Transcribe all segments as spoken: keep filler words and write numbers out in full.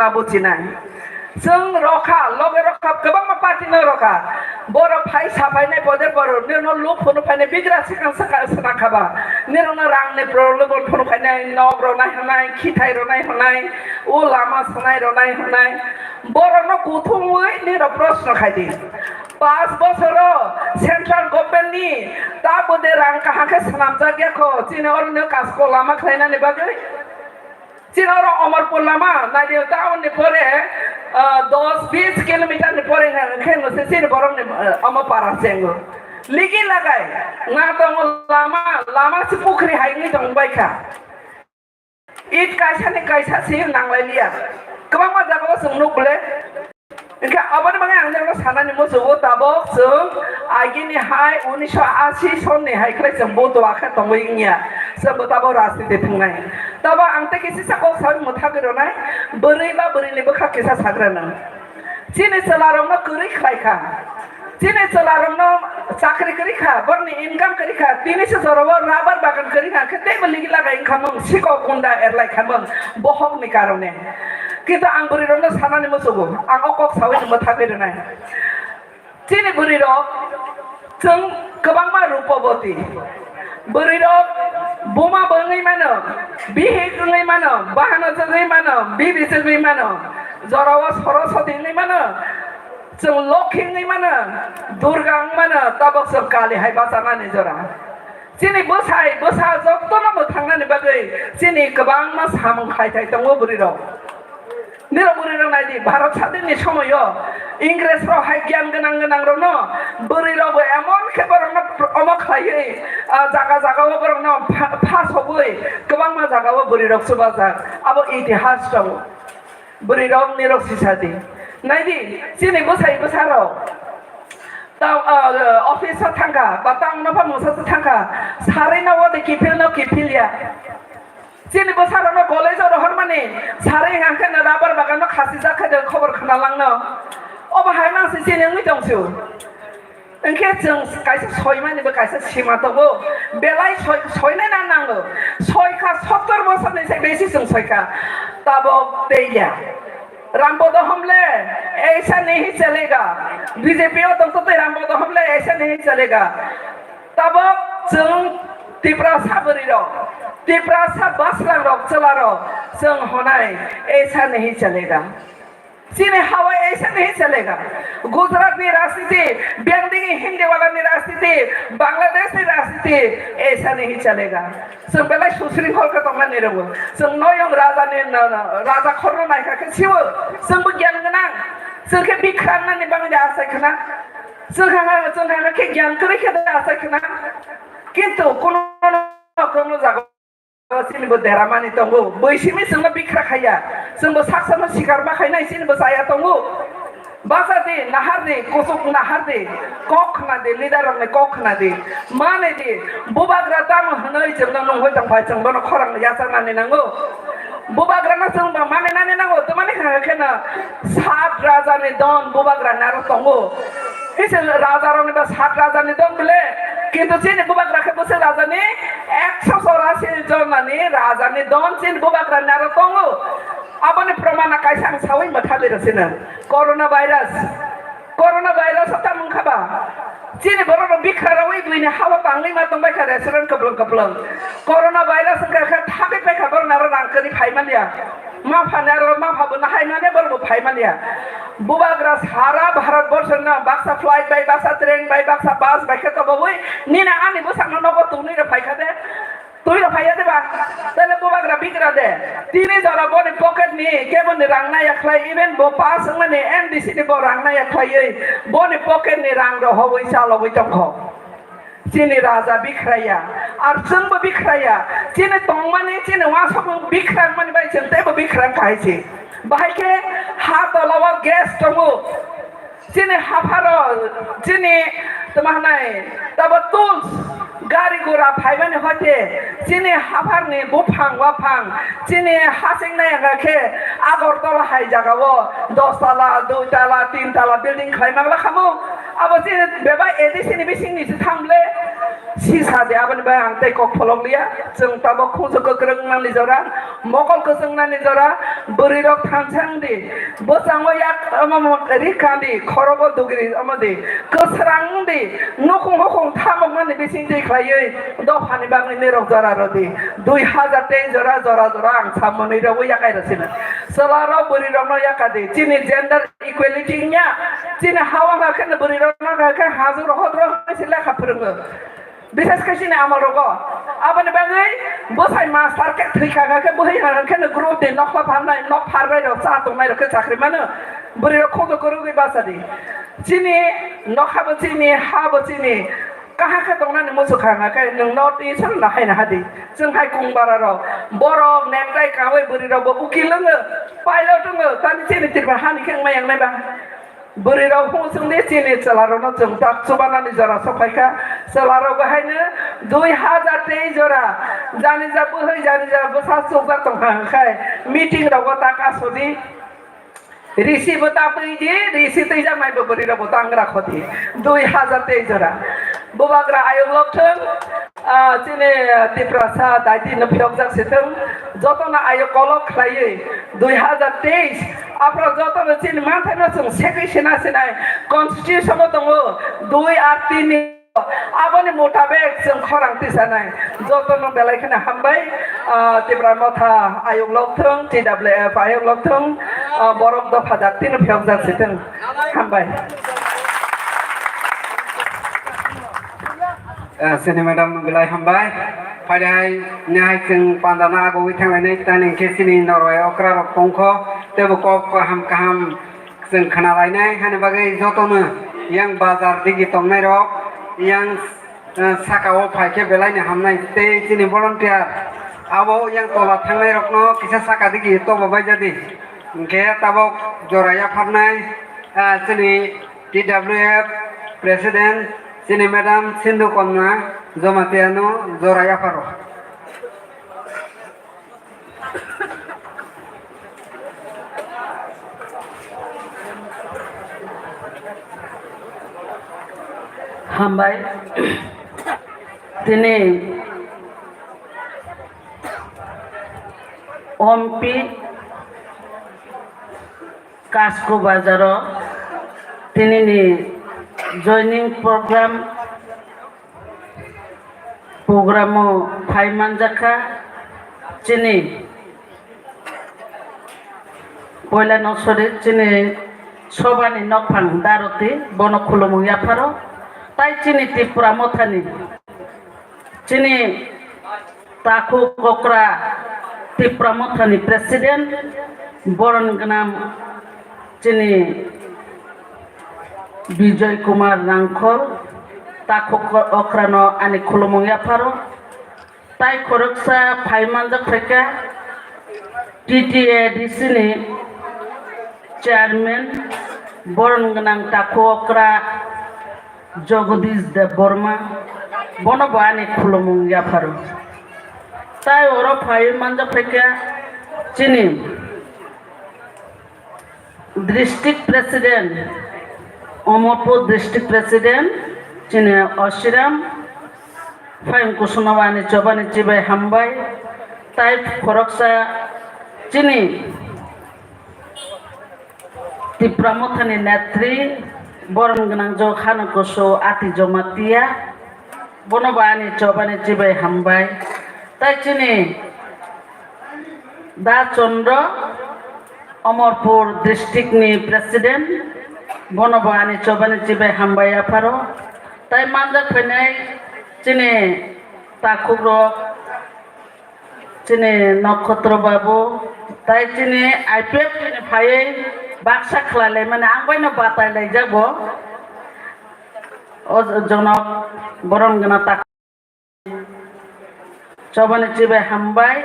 Abo chinai. Chwng rokha, loge rokha, kwbangma party no rokha. Borok phai saphainai, boder borok nirokno luk phunuk phainai, bigra swkang swkang swnang khaba. Nirokno rangni problem phunuk phainai, nok ronai hwnai, khithai ronai hwnai, o lama swnai ronai hwnai. Borokno kuthumwi nirok proshno khai di. Panch bochoro central government ni tabuk de rang kaham khe swnamjak ya kho, chini oro no kasko lama khlainani bagwi. Chini oro Omorpur lama, naidi town ni pore, ah, dos bis kilometer ni pore hwnkhe no se chini borok ni, ah, omo para chengo. Ligi lagai, nga tongo lama, lama se pukhri hai wngwi tong bai kha. It kaisa ni kaisa se nanglai liya. Kwbangma jaga o chwng nuk bole. Hingke aboni bagwi ang nirokno sanani muchungo, tabok chwng agini hai unisho ashi sonni hai khlai chwng bo doa khe tongwi wngya, chwng bo tabok rajniti thwngnai. Tabok ang tei kisa kok saui mwthagwi rwnai, bwrwi ba bwrwini bwkha kisa sagra nang. Chini chwlarokno kwrwi khlai kha, chini chwlarokno chakri kwrwi kha, borokni income kwrwi kha, tini se jorao rubber bagan kwrwi kha, khe teibo ligi lagai wngkha mung, sikok gunda erlai kha mung, bohokni karone. Kintu ang bwrwirokno sanani muchungo, ang o kok saui mwthagwi rwnai. Chini bwrwirok chwng kwbangma rupoboti. Bwrwirok buma bo wngwi mano, bihik wngwi mano, bahano chwgwi mano, bibi chwgwi mano, jorao soroswati wngwi mano, chwng lokhi wngwi mano, durga wngwi mano, tabok chwng kali hai bachanani jora. Chini bwsai, bwsa jotono mwthangnani bagwi chini kwbangma samung khai thai tongo bwrwirok. Nirok bwrwirok nai di, Bharat sadinni somoio Ingresrok hai giyan gwnang gwnangrokno bwrwirokbo emon khe borokno omo khlaiwi, ah, jaga jagao borokno pha-, phasogwi kwbangma jagao bwrwirok chubajak. Abo itihas tongo. Bwrwirok nirok sisa di. Nai di, chini bwsai bwsarok. Tao, ah, office o thangkha, ba tang no pha mungsa se thangkha, sarwi no o de kiphil no kiphil ya. Chini bwsarok no college o rohor mani, sarwi hangkhe no rubber bagan no khasi jak khe de khobor khna lang no. Obo hai mang se chini wngwi tong su. Hingkhe chwng kaisa soi mani bo kaisa sima tongo, belai soi, soinai na nango. Soi kha sottor bosor ni se besi chwng soi kha, tabok tei ya. Rambo dohom le aisa nahi chalega. B J P o tongtwtwi Rambo dohom le aisa nahi chalega. Tabok chwng Tiprasa bwrwirok, Tiprasa bwskangrok, chwlarok chwng honai aisa nahi chalega. Chini hawai aisa nahi chalega. Gujarat ni rajniti, bengdigi Hindi wala ni rajniti, Bangladesh ni rajniti aisa nahi chalega. Chwng belai susringkhol khe tongmani rwngo. Chwng noyong raja ni, na, na, raja khorno naikha khe siwo. Chwngbo giyan gwnang. Chwng khe bikhrangnani bagwi de achai khna. Chwng ha, chwng ha khe giyan kwrwi khe de achai khna. Kintu kuno kuno jaga chini bo deramani tongo. Boi simi chwngno bikhra khaiya. Chwngbo saksano sikar ma khainai chini bo chaya tongo. Basa di, nahar di, kusuk nahar di, kok khna di, leader rokni kok khna di. Mane di, bubagra tamo hwnwi chwngno nungwi tongphai, chwng bono khorang yachaknani nango. Bubagrano chwng ba mane nani nango, tamani kha kheno sat raja ni don bubagra naro tongo. Hise raja rokni ba sat raja ni don bole, kintu chini bubagra khe bwswk raja ni ekso chorasi jona ni raja ni don chini bubagra naro tongo. Aboni promana kaisa ang sawi mwthagwi rw sino. Corona virus. Corona virus o tamung kha ba? Chini borok rok bikha rawi buini hao tangwi ma tong bai kha restaurant kwplwng kwplwng. Corona virus wngkha khe thagwi pai kha borok naro rang kwrwi phai man ya. Ma pha ni aro ma pha bo nahai mane borok bo phai man ya. Bubagra sara Bharat borsho no baksa flight bai, baksa train bai, baksa bus bai khe tobowi nini ani bwsakno nogo twnwi rw phai kha de. Twi rok phaiya de ba? Tele bubagra bigra de. Tini jora boni pocket ni kebo ni rang naya khlai, even bo pass wngmani M D C ni bo rang naya khlaiwi boni pocket ni rang rok hobwi chalogwi tongkho. Chini raja bikhraya, ar chwngbo bikhraya. Chini tongmani, chini wasok bikhrang mani bai chwng teibo bikhrang kahai se. Bahai khe ha tola o gas tongo. Chini hapharo, chini tma hwnai, tabo tools, gari gura phaimani hoite, chini hapharni buphang waphang, chini hasing nai hwnkha khe Agartala hai jagao dos tala, dui tala, tin tala building khlai mangla khamu. Abo chini bebak A D C ni bisingni se thangle. Sisa de aboni bai ang tei kok pholok liya. Chwng tabok khungsa kwkrwng nani jora, mokol kwchwng nani jora, bwrwi rok thansa wng di. Bwchango yak, omo, rikha di, khorogo dugri omo di. Kwsrang wng di, nukhung hukhung thamok nani bising twi khlaiwi dophani bagwi nirok jora rw di. Dui hajar teis jora, jora jora ang samani rw yakai rw sino. Chwla rok bwrwi rokno yaka di. Chini gender equality wngya. Chini ha wngkha khe bwrwi rokno kha khe hajwk rok hot rok se lekha phwrwngo. Bises khe chini amal rogo. Aboni bagwi bwsai master khe thwi kha khe bwhwi hwnka khe group di nokla pharnai, nok pharbai rok cha tongnai rok khe chakri mano. Bwrwi rok khodo kwrwgwi bacha di. Chini nokha bo chini, ha bo chini. Kaha khe tongnani muchuk kha hwnka khe nwng no twi sal na hai na hadi. Chwng hai kung bara rok. Borok nektai kawi bwrwi rok bo ukil wngo. Pilot wngo. Tani chini Tripura hani khe wngma yang nai ba. Bwrwi rok hung chwng di chini chwla rok no chwng tak chubanani jora sok phai kha. Chwla rok bo haino dui hajar teis jora. Jani ja bwhwi jani ja bwsa chukjak tong kha hwnka khe meeting rogo tak asodi. Risi bo ta twi di, risi twijak nai bo bwrwi rok bo tangra khoti. Dui hajar teis jora. Bubagra ayuk lok thung, ah, chini, ah, Tiprasa daiti no phiyok jak si thung. Joto no ayuk kolok khlaiwi dui hajar teis. Aphro joto no chini manthai no chwng segwi sina sinai constitution o tongo dui ar tin ni. Aboni mutabek chwng khorang tisanai. Jotono belai kheno hambai. Ah, Tipra Motha ayuk lok thung, T W F ayuk lok thung, ah, borok dopha jak tino phiyok jak si thung. Hambai. Ah, sini madam belai hambai. Phai hai, nihai chwng pandana agogwi thanglainai, tani hwnkhe sini norwai okra rok tongkho, teibo kok kaham kaham. Chwng khna lainai hani bagwi jotono yang bazar digi tongnai rok, yang, eh, saka o phai khe belai ni hamnai tei chini volunteer abo yang tola thangnai rokno kisa saka digi toba bai jadi. Hwnkhe tabok jora yapharnai, eh, chini T W F president chini madam Sindhu Kanya Jamatia no jora yapharo. Hambai. Tini Ompi Kasko Bazaro tinini joining program, programo phai manjakha chini poila no sori chini sobani nokphang Daroti, bono khulumung yapharo, tai chini Tipra Mothani chini takhuk okra Tipra Mothani president, boron gnam chini Bijoy Kumar Rangkhol, takhuk okrano ani khulumung yapharo, tai khoroksa phai manjak phaikha T T A D C ni chairman, boron gnang takhuk okra Jagadish Debbarma, bono bo ani khulumung yapharo. Tai oro phai manjak phaikha chini district president, Omorpur district president, chini Osiram, phai kusuna ani chobani chibai hambai, tai khoroksa chini Tipra Mothani netri, boron gnang jo khano kusu Ati Jomatia, bono bo ani chobani chibai hambai. Tai chini Da Chandra, Amarpur district ni president, bono bo ani chobani chibai hambai yapharo. Tai manjak phainai chini takhuk rok, chini Nokhotra babu, tai chini I P F T ni phaiwi baksa khlai laimani ang baino batai laijak bo. O jonok borom gana tak chobani chibai hambai,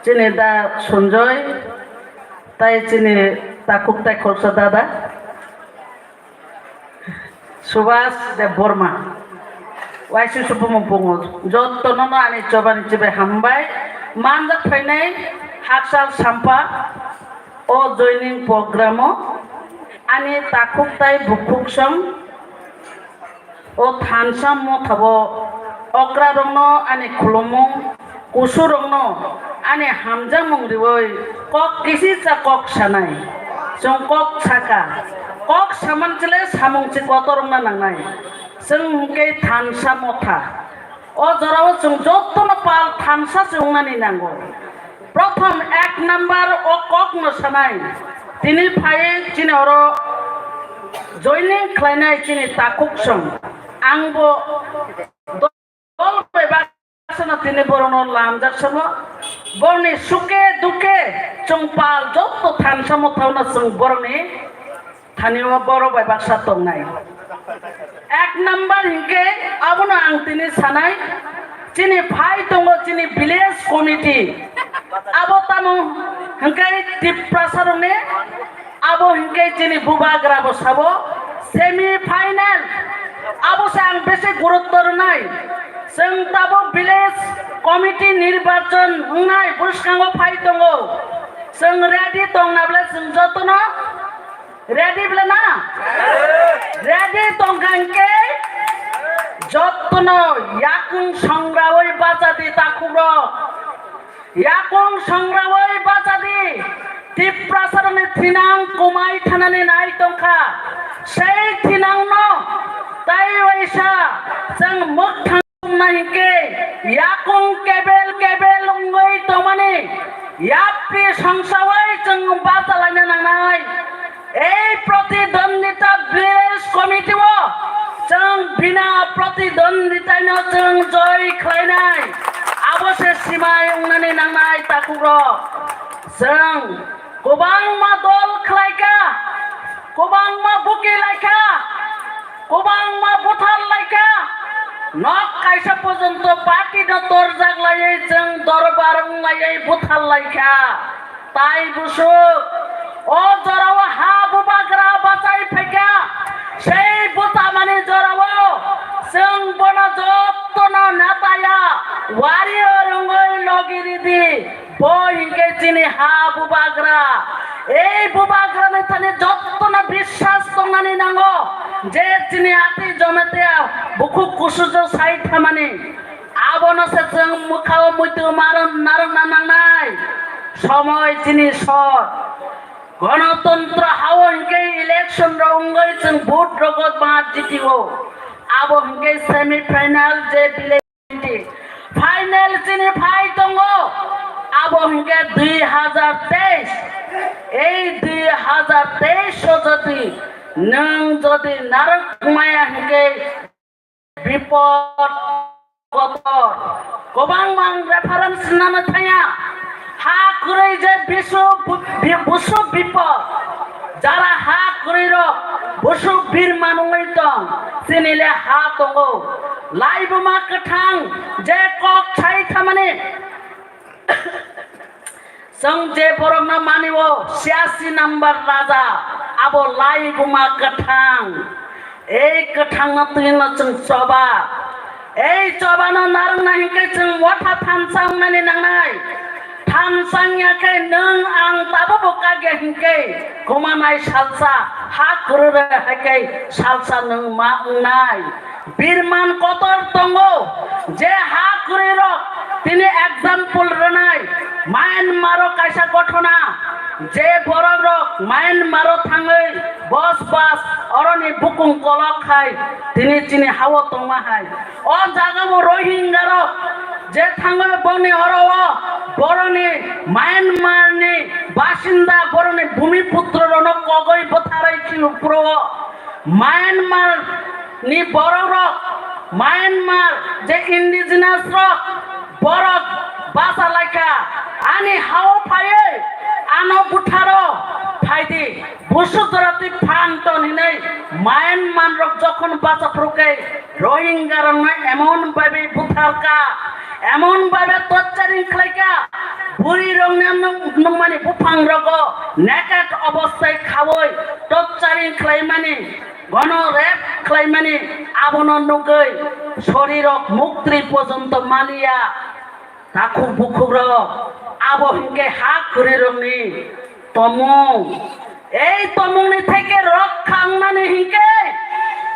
chini da Sunjoy, tai chini takhuk tai khoroksa dada. Subhas Debbarma, Y C C bumung pungo, jotono no ani chobani chibai hambai. Manjak phainai hakchal sampha o joining program o ani takhuk tai bukhuk song o thansa mothabo okrarokno ani khulumung, kusurokno ani hamjakmung riwi kok kisisa kok sanai. Chwng kok saka, kok saman chwle samung se kotor wngna nangnai. Chwng hwnkhe thansa motha. O jorao chwng jotono pal thansa se wngnani nango. Prothom ek number o kokno sanai. Tini phai chini oro joining khlainai chini takhuk song. Angbo dol bai baksa no tini borokno lamjak samo. Borokni suke duke chwng pal jotto thansa mothaono chwng borokni thani o borok bai baksa tongnai. Ek number hinkhe abono ang tini sanai, chini phai tongo chini village committee. Abo tamo hinkhe Tiprasa rokni Abo hinkhe chini bubagra bo sabo semi final. Abo se ang besi gurutto rwnai. Chwng tabuk village committee nirbachon wngnai bwskango phai tongo. Chwng ready tongna bwle chwng jotono ready bwle na? Ready tongkha hinkhe jotono yakung songrawi bachadi takhukrok. Yakung songrawi bachadi, Tiprasarokni thinang kumai thanani nai tongkha. Sei thinangno tai waisa chwng mwkthang na hinkhe yakung kebel kebel wngwi tongmani yapri songsawi chwng bachalaina nangnai. Ei pratidwndita village committee o chwng bina pratidwnditaino chwng joi khlainai. Abo se simai wngnani nangnai takhukrok. Chwng kwbangma dol khlaikha, kwbangma buki laikha, kwbangma buthar laikha. Nok kaisa porjonto party no torjak laiwi chwng dorbar wnglaiwi buthar laikha. Tai busuk, o jorao ha bubagra bachai phaikha, sei bwtamani jorao chwng bono jotono netaya warrior wngwi logi ridi, bo hinkhe chini ha bubagra. Ei bubagrani thani jotono biswas tongnani nango je chini ati Jamatia bukhuk kusujo sai thamani. Abono se chwng mwkhao muitu maron narwkna nangnai. Somoi chini sor. Ganatantro hao hinkhe election rok wngwi chwng vote rogo ma jitio. Abo hinkhe semi final je village final chini phai tongo. Abo hinkhe dui hazar teis. Ei dui hazar teis o jodi nwng jodi narwk maya hinkhe bipod kotor. Kwbangma ang reference nana thaya. Ha kwrwi je bisu bu-, bi-, busu bipod. Jara ha kwrwi rok busu birman wngwi tong. Chini le ha tongo. Laibuma kwthang je kok sai thamani. Chwng je borokno mani-o, siyasi number raja, abo laibuma kwthang. Ei kwthangno twino chwng choba. Ei chobano narwkna hinkhe chwng watha thansa wngnani nangnai. Thansa wngya khe nwng ang tabukbo kakya hinkhe kumanai salsa ha kwrwrwi hai khe salsa nwng ma wngnai. Birman kotor tongo, je ha kwrwi rok tini example rwnai. Myanmar o kaisa gothona, je borok rok Myanmar o thangwi bos bas oroni bukung kolok khai tini chini hao tongma hai. O jaga bo Rohingya rok je thangwi boni oro o boroni Myanmar ni basinda boroni bhumiputro rokno kogwi bwtharwi khilupro o. Myanmar ni borok rok, Myanmar je indigenous rok, borok basa laikha, ani hao phaiwi ano butharo phaidi, busu jora twi phan ton hinwi Myanmar rok jokhon basa phuru khe Rohingya rokno emon bhabe butharka, emon bhabe torturing khlaika, bwrwi rokni nung-, nungmani buphang rogo naked obostai khawi torturing khlaimani. Gono rape khlaimani abono nugwi sorirok muktri pojonto maliya. Takhuk bukhukrok abo hinkhe ha kwrwirokni tomung. Ei tomungni theke rokha wngnani hinkhe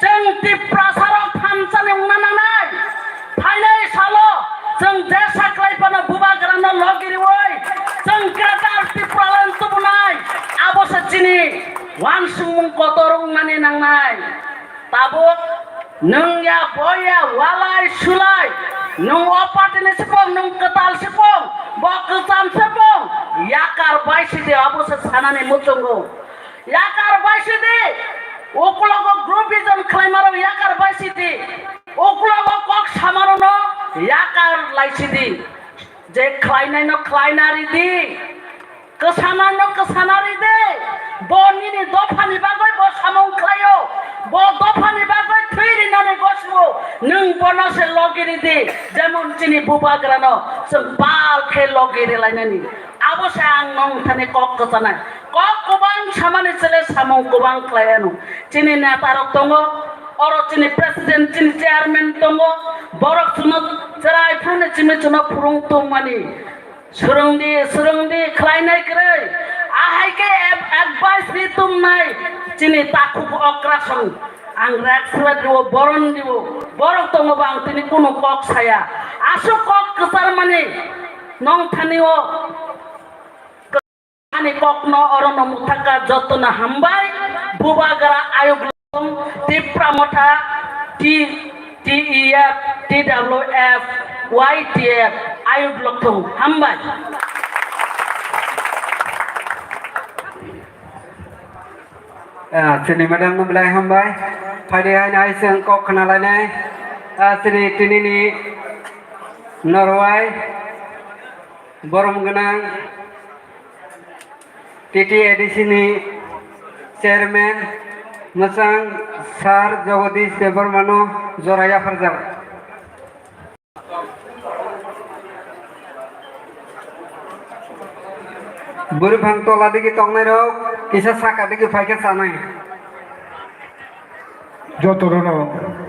chwng Tiprasarok thansa ni wngna nangnai. Phaina Chwng jesa khlai phano bubagrano logi rwi chwng Greater Tipraland tubunai, abo se chini uansukmung kotor wngmani nangnai. Tabuk nwng ya, bo ya, walai sulai, nwng o party ni sipong, nwng kwtal sipong, bo kwcham sipong, yakar bai sidi, abo se sanani muchungo. Yakar bai sidi, uklogo groupism khlaimarok yakar bai sidi, uklogo kok samarokno yakar lai sidi. Je khlainaino khlaina ridi, kwsanano kwsana ridi. Bo nini dophani bagwi bo samung khlaio, bo dophani bagwi thwi rinani gosio, nwng bono se logi ridi, jemon chini bubagrano chwng bal khe logi rilainani. Abo se ang nwng thani kok kwchanai. Kok kwbang samani chwle samung kwbang khlai anw. Chini neta rok tongo, oro chini president, chini chairman tongo, borok chwngno chwrai phuru ni chini chwngno phurung tongmani. Swrwngdi, swrwngdi, khlainai kwrwi. Ahai khe ad-, advice ri tongnai chini takhuk okrasong. Ang rek swrwk rwo, boron rwo. Borok tongo ba ang tini kunu kok saya. Aswk kok kwcharmani nwng thani o. Ani kokno orono muthaka jotono hambai, bubagra ayuk loktong, Tipra Motha, T, T E F, T W F, Y T F, ayuk loktong, hambai. Ah, chini madam no belai hambai. Phaidi haino hai chwng kok khna lainai. Ah, chini tinini norwai. Borom gwnang T T A D C ni chairman mwchang Sir Jagadish Debbarma no jora yapharjak. Bwrwi phang tola digi tongnai rok kisa saka digi phaikhe chanai. Joto rok.